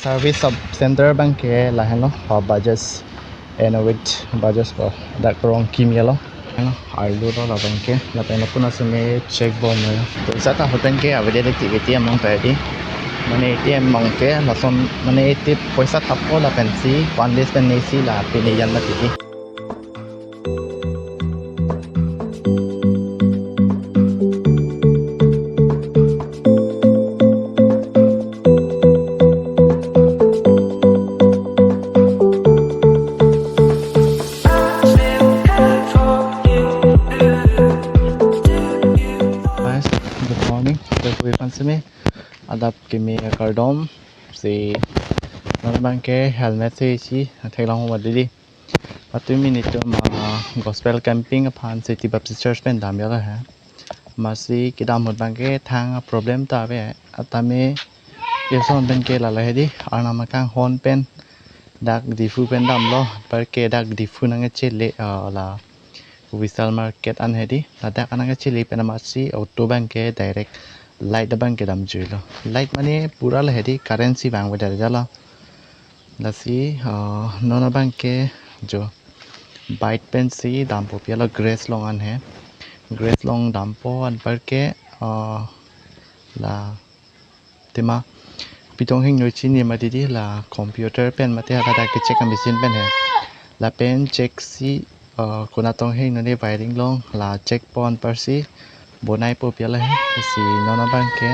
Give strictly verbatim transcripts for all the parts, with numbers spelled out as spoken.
Service sub center abangke lahenlo, uh, Bajaj, Innovet Bajaj pu dak Rongkimi along. Arlo lo labangke, lapen lapu na seme check bomlo. Poisa ta hopen ke avedet ti A T M along ta di. Mane A T M along ke lason mane iti poisa thappo lapensi one days pen nesi la pini jan mati di. Guys, good morning. Dak wi pan seme adap kimi kardom si non abangke helmet si si theklong ho didi. Patumi nelitum, ah, gospel camping aphan City Baptist Church pen damjalo he. Masi kedam ahut abangke thang a problem ta ave. Atame eson abangke lalo hedi, Arnam akanghon pen dak Diphu pen damlo, anparke dak Diphu nangkachele, ah, la Vishal Market an hedi, ladak an nangkachele pen masi auto abangke direct light abangke damjuilo. Light mane pura lo hedi, current si vang beda jalo. Lasi, ah, non abangke jo bike pensi dampo pi alo, Grace along an he. Grace along dampo anparke, ah, la tema pitong hingno chini mati di, la computer pen mate hala dak ke check a machine pen he. Lapen check si, ah, konatong hingno ne wiring along la check po anparsi bonaipo pi alo he. Si non abangke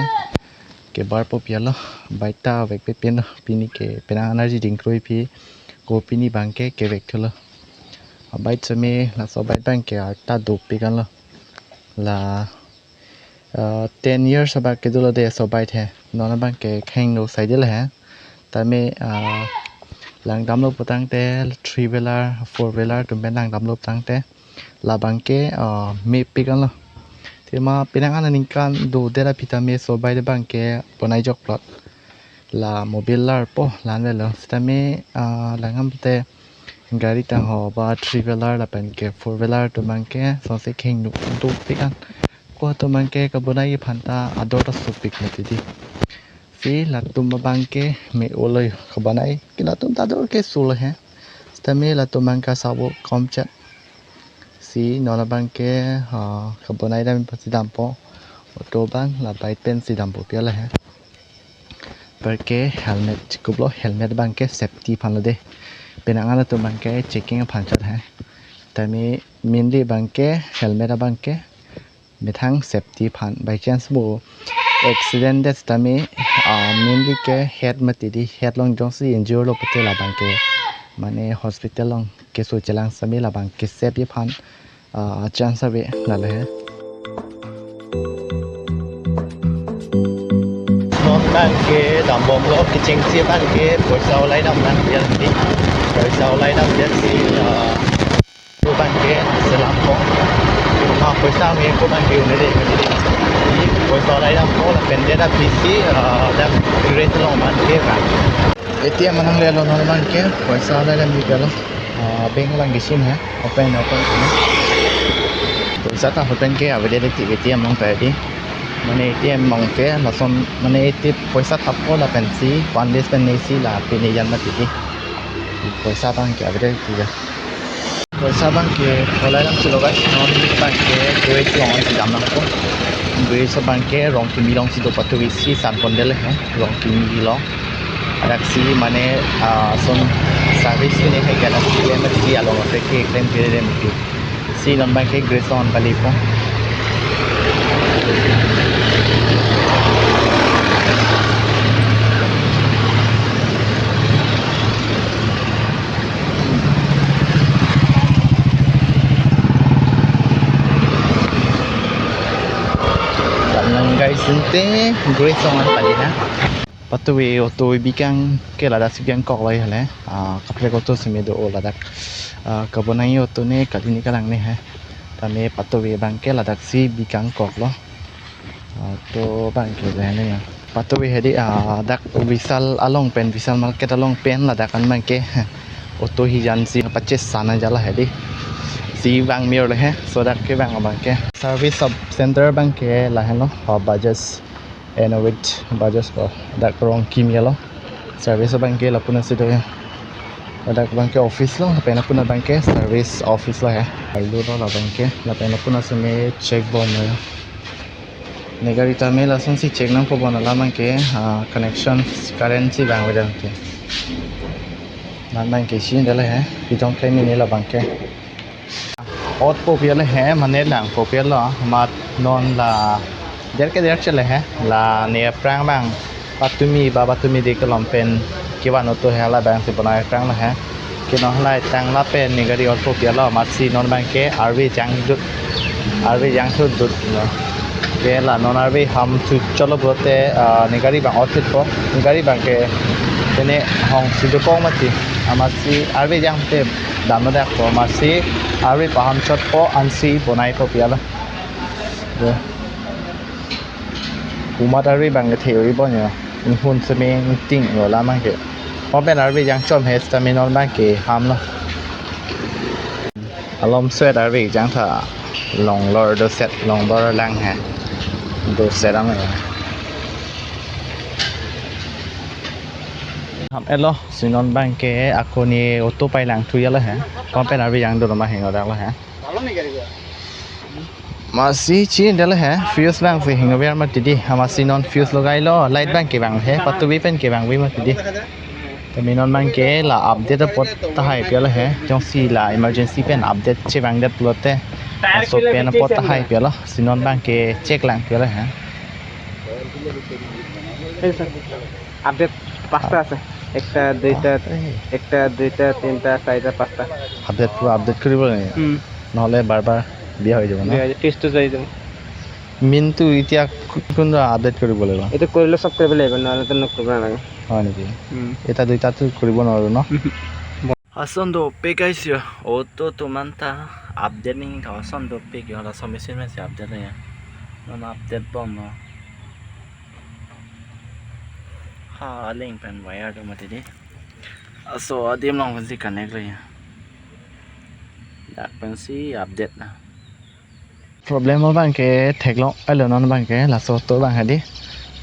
kebarpo pi alo, bike ta vekpe pen lo, pini ke penang energy ding kroiphi, ko pini abangke kevek thulo. A bike seme laso bike abangke arta dopik anlo. La, uh, ten years abangke dolo de so bike he. Non abangke kheng no sai dilo he. Tame, uh, langdamlo putangte three wheeler, four wheeler atum pen langdamlo putangte labangke, ah, mepik anlo. Tema penang an aningkan dodet aphi tame so bike abangke bonai jokplot. La mobil lar po lan velo. Sitame, ah, langdam te gari tangho ba three wheeler lapenke four wheeler atum abangke sonsi kheng nuk dopik an. Ko atum abangke kabonai aphan ta ador ta sopik mati di. Si latum abangke me-olo kabonai ke latum ta ador ke sulo he. Sitame latum abangke sabo komchet. Si non abangke, ha, kabonai dam pasi dampo. Auto abang la bike pensi dampo pi alo he. Anparke helmet chikuplo, helmet abangke safety aphan lo de. Penang an atum abangke checking aphan chot he. Tame mainly abangke helmet abangke methang safety aphan, by chance bo accident det tame, ah, mainly ke head mati di, head along jongsi injure lo pute labangke mane hospital along keso chelang sitame labangke safety aphan, ah, chance ave lalo he. Non abangke dambomlo, kechengsi abangke poisa olai dam nang biar di, poisa olai dam biar si, ah, ko abangke selam ko. Ah, poisa me ko abangke un-e de. Poisa olai dam ko lapen det aphi si, ah, dak Grace along abangke kan. A T M nang lelo non abangke poisa olai dam di lelo. Ah, bank abangke sim he. Open, open. Poisa ta open ke avedet ti A T M along ta di. Mane A T M along ke lason mane iti poisa thappo lapensi one days pen nesi la pini jan mati di. Poisa abangke avedet ti ya. Poisa abangke olai dam chilo guys, non abangke Grace along si dam nangpo. Grace abangke Rongkimi along si do, pathu isi san pondel he, Rongkimi along. Adak si mane, ah, son service ini he gana si klem di along ape ke klem kiri dem tu. Si non abangke Grace along kalipo. Nang guys, ente Grace along kali na. Pathu auto bikang ke ladak si bikang kok lo hale. Ah, kaprek auto seme do o ladak. Ah, kabonai auto ne kali ne kalang ne he. Tame pathu abangke ladak si bikang kok lo. Auto abangke le ne ya. Pathu hedi, ah, dak Vishal along pen, Vishal Market along pen ladak an abangke auto hijan si paches sana jala hedi. Si vang mir le he, so dak ke vang abangke. Service sub center abangke lahenlo, ha, Bajaj, Innovet Bajaj pu dak Rongkimi along. Service abangke lapu nasi do ya. Ladak abangke office lo, lapen lapu abangke service office lo ya. Alu lo labangke, lapen lapu nasi me check bom lo ya. Ne gari ta me lasonsi check nangpo bon alam abangke, ah, connection current si bang wedang ke. Labangke si dala ya, pidong klem ini labangke. Ot po piala he, mane lang po piala, mat non la der ke der chele he, la ne aphrang abang patumi ba patumi de kelom pen kevan auto he, labangsi bonai aphrang lo he. Ke non la tang lapen ne gari ot po piala, mat si non abangke arve jang dut, arve jang thu dut lo. Ke la non arve ham thu cholo pulote, ah, ne gari abang ot po, ne gari abangke tene hong si dokong mati, amat si arve jang te dam lo dak po, amat si arve paham chot po ansi bonai po piala. De. Umat arve abang kethe oi bon ya. Inghun seming ting lo lam abangke. Open arve jang chom he stamina abangke ham lo. Alom sweat arve jang tha long lor do set long lor lang he. Do set ang ya. Ham elo si non abangke ako ne auto pai lang thu ya lo he. Open arve jang do ma heng dak lo he. Masi chin dala he, fuse abangsi hing ver mati di, masi non fuse logai lo, light abangke vang he, patuvi pen kevang vi mati di. Tame non abangke la update apot tahai piala he, jongsi la emergency pen update chevang det pulote, laso pen apot tahai piala, si non abangke check lang piala he. এই sir, update পাঁচটা আছে। একটা, দুইটা, এই। একটা, দুইটা, তিনটা, চাৰিটা, পাঁচটা। আপডেট পুৰা আপডেট কৰিব লাগে। উম। নহ'লে বাৰ বাৰ বিয়া হৈ যাব ন? বিয়া হৈ যাব, ফিউজটো জ্বলি যাব। মেইনটো এতিয়া কো-, কোনটো আপডেট কৰিব লাগিব? এইটো কৰিলে চব কৰিব লাগিব, নহ'লেতো নকৰিব নালাগে। হয় নেকি? উম। এটা দুইটাটো কৰিব নোৱাৰো ন? উহু। Ason dopik guys ya, auto atum anta update ning tho ason dopik ya, laso machine masi update ya. Non update bom lo. Ha, aling pen wire do mati di. Laso adim along pensi connect lo ya. Dak pensi update na. Problem abangke theklong alo non abangke laso auto abang hadi.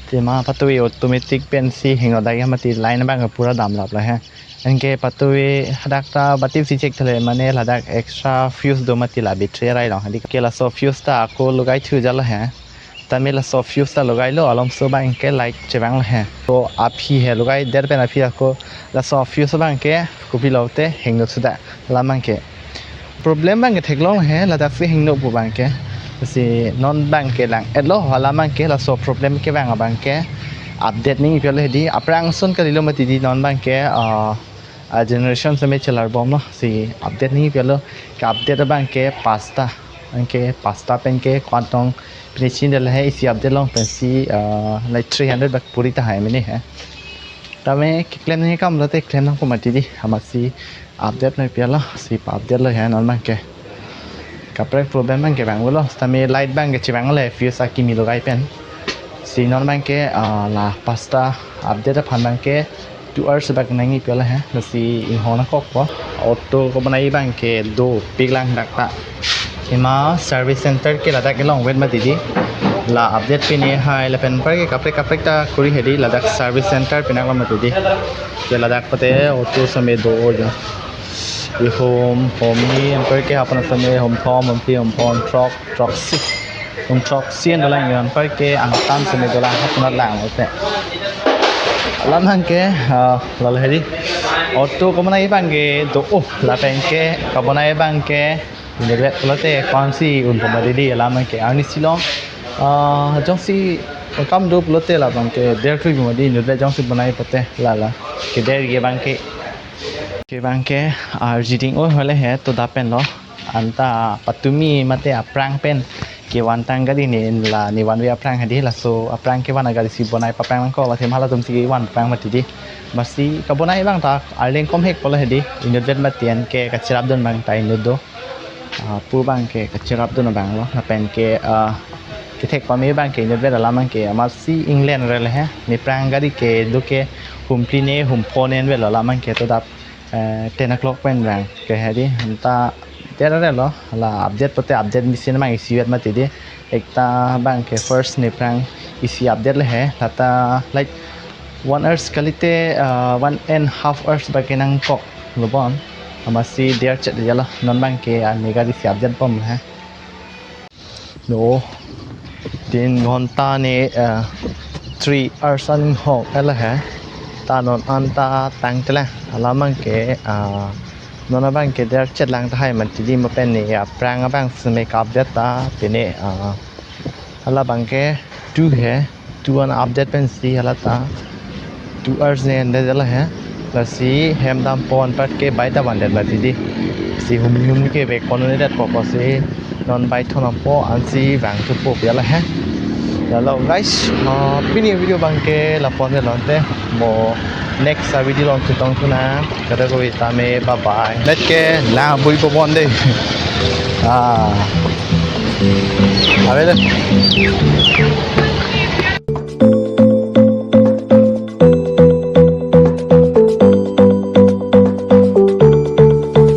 Tema patuvi automatic pensi hingno dagi mati line abangke pura damlap lo he. Anke patuvi hadak ta batip si check thele mane ladak extra fuse do mati la battery arai along hadi. Ke laso fuse ta ako logai thu jalo he. Tame laso fuse ta logai lo alomso abangke light chevang lo he. To aphi he logai der pen aphi ako laso fuse abangke kopi lote hingno suda lam abangke. Problem abangke theklong he, ladak si hingno pu abangke. Si non abangke lang-et lo, hala abangke laso problem kevang abangke update ning piala hedi, aphrang ason kalilo mati di non abangke, ah, a generation seme chelar bom lo, si update ning piala, ke update abangke pasta, anke pasta penke kwantong pinachin dala he, isi update along pensi, ah, like three hundred bak puri tahai mene he. Tame keklem ning kam lote klem nangpo mati di, masi update noi piala, si pa update lo he non abangke. Kaprek problem abangke vang lo, tame light abangke chevang le fuse akimi logai pen. Si non abangke, ah, la pasta update aphan abangke two hours bak nangji piala he, lasi inghon akok po. Auto kebonai abangke dopik lang dak ta. Ema service center ke ladak kelong vet mati di. La update pini hai lapen anparke kaprek kaprek ta kuri hedi ladak service center pinak lo mati di. Ke ladak pate auto seme do o jo. Ihum, hom ni, anparke hapan seme hom thom, hom phli, hom phongo, throk, throksi. Hom throksi an dolang, anparke angtan seme dolang, hapan lang ote. Alam abangke, ah, lalo hedi. Auto kebonai abangke do o, lapenke kebonai abangke inut vet pulote kwansi un poma didi alam abangke arni silong, ah, jongsi kam do pulote labangke der krui poma di inut vet jongsi bonai pote lala. Ke der ke abangke. Ke abangke arjiding o hole he to dapen lo. Anta patumi mate aphrang pen kevan tang gari ne la ne vanve aphrang hedi laso aphrang kevan agari si bonai paphrang nangkok la themhala atum si kevan paphrang mati di. Masi kebonai abang ta arleng komhek pulo hedi inut vet mati anke kacherap dun abang ta inut do. Ah, pu abangke kacherap dun abang lo, lapenke, ah, kethek pame abangke inut vet alam abangke, amatsi England rel he, nephrang gari kedo ke hum phli ne hum phongo ne vet lo alam abangke to dap, eh, ten o'clock pen abangke hedi, anta der rel lo, la update pote update machine abang isi vet mati di, ekta abangke first nephrang isi update le he, lata like One hours kalite, uh, one and half hours bak ke nangkok lo bon. Amatsi der chet jalo, non abang ke, uh, mega di siap jat bom he. No, tin ghonta ne, uh, three hours an hok ela he. Ta non anta tang tela. Alam abang ke, uh, non abang ke der chet lang tahai mati di mo pen ne, uh, aphrang abang si make up jat ta pine, uh, hala abang ke two he. Two an update pensi hala ta two hours ne endetlo he. Lasi hem dam pon pat ke bai ta vandet mati di. Si hum hum ke be kono ne det ko ko si non bai thon po ansi vang thu po piala he. Lalo guys, uh, pini video abang ke la pon de lonte, mo next a video along chetong thu nang. Kada ko tame, bye bye. Let ke la bui po pon de. Ah. Ave de.